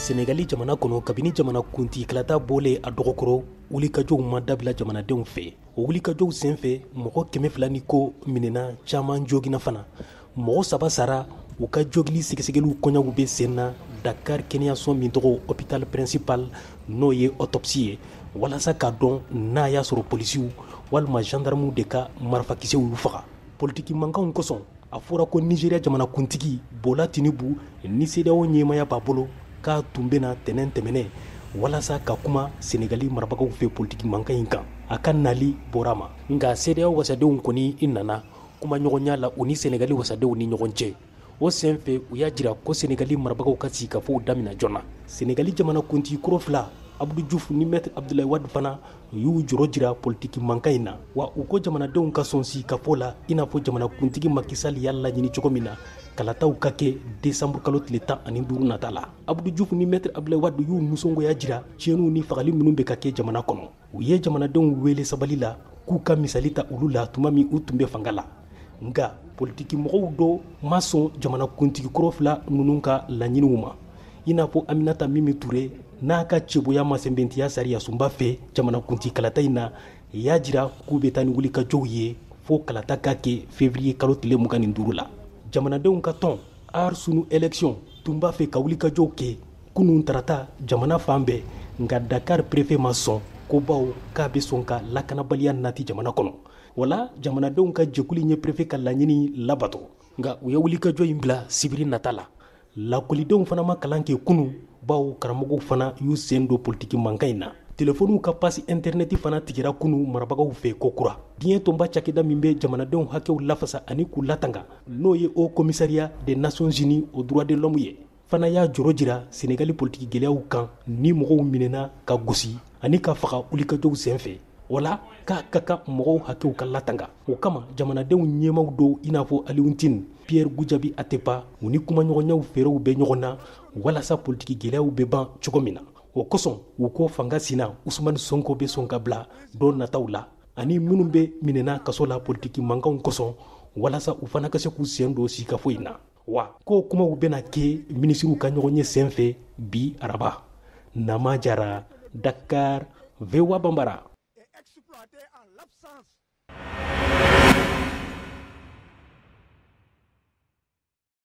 Senegali jamana kɔnɔ, kabini jamana kuntigi kalata bɔlen a dɔgɔkɔrɔ, wulikajɔw ma dabila jamanadenw fɛ. O wulikajɔw senfɛ, mɔgɔ 200 ni kɔ minɛna, caman jogina fana, mɔgɔ 3 sara. U ka jogili sɛgɛsɛgɛliw kɔɲɔw bɛ sen na Dakar kɛnɛyaso min tɔgɔ Hôpital Principal, n'o ye autopsie ye, walasa k'a dɔn n'a y'a sɔrɔ polisiw walima gendarmew de ka marifakisɛw y'u faga. Politiki mankanw kosɔn, a fɔra ko Nigeria jamanakuntigi Bola Tinubu ni CEDEAO ɲɛmaya b'a bolo, k'a tun bɛna tɛnɛn tɛmɛnɛ walasa ka kuma Senegali marabagaw fɛ politiki mankan in kan. A ka nali bɔra ma, nka CEDEAO wasadenw kɔni i nana kumaɲɔgɔnya la u ni Senegali wasadenw ni ɲɔgɔn cɛ. O sen fɛ, u y'a jira ko Senegali marabagaw ka sigikafɔw damina joona. Senegali jamanakuntigi kɔrɔ fila, Abdou Diouf ni Maître Abdoulaye Wade fana, u y'u jɔrɔ jira politiki mankan in na. Wa u ko jamanadenw ka sɔn sigikafɔ la, i n'a fɔ jamanakuntigi Macky Sall y'a laɲini cogo min na, kalataw ka kɛ décembre kalo tile 15 nata la. Abdou Diouf ni Maître Abdoulaye Wade y'u nisɔngoya jira tiɲɛniw ni fagali minnu bɛ ka kɛ jamana kɔnɔ. U ye jamanadenw wele sabali la, k'u ka misali ta olu la tuma min u tun bɛ fanga la. Nka politiki mɔgɔw dɔ ma sɔn jamanakuntigi kɔrɔ fila ninnu ka laɲiniw ma, i n'a fɔ Aminata Mimi Touré, n'a ka cɛboya ma sɛmɛntiya sariya sunba fɛ jamanakuntigi kalata in na, y'a jira k'u bɛ taa ni wulikajɔw ye fo kalata ka kɛ février kalo tile 25 la. Jamanadenw ka tɔn Aar Sunu Élection tun b'a fɛ ka wulikajɔw kɛ kunun tarata jamana fan bɛɛ, nka Dakar préfet ma sɔn, ko bawo k'a bɛ sɔn ka lakanabaliya nati jamana kɔnɔ. Wala jamanadenw ka jɛkulu ye préfet ka laɲini labato, nka u ye wulikajɔ in bila sibiri nata la. Lakɔlidenw fana ma kalan kɛ kunun, bawo karamɔgɔw fana y'u sen don politiki mankan in na. Telefɔniw ka pasi intɛrɛnɛti fana tigɛra kunu marabagaw fɛ ko kura. Diɲɛ tɔnba cakɛda min bɛ jamanadenw hakɛw lafasa ani k'u latanga, n'o ye Haut Commissariat des Nations Unies aux droits de l'homme ye, fana y'a jɔrɔ jira Senegali politiki gɛlɛyaw kan, ni mɔgɔw minɛna ka gosi ani ka faga wulikajɔw senfɛ. Wala k'a ka kan mɔgɔw hakɛw ka latanga. O kama, jamanadenw ɲɛmaw dɔw, i n'a fɔ Alioune Tine, Pierre Goudiaby Atepa, u ni kumaɲɔgɔnyaw fɛɛrɛw bɛ ɲɔgɔn na walasa politiki gɛlɛyaw bɛ ban cogo min na. O kosɔn, u ko fanga sina Ousmane Sonko bɛ sɔn ka bila don nataw la, ani minnu bɛ minɛna kaso la politiki mankanw kosɔn, walasa u fana ka se k'u sen don sigikafɔ in na. Wa ko kumaw bɛna kɛ minisiriw ka ɲɔgɔn ye sen fɛ bi araba. Nama Jara, Dakar, VOA Bambara.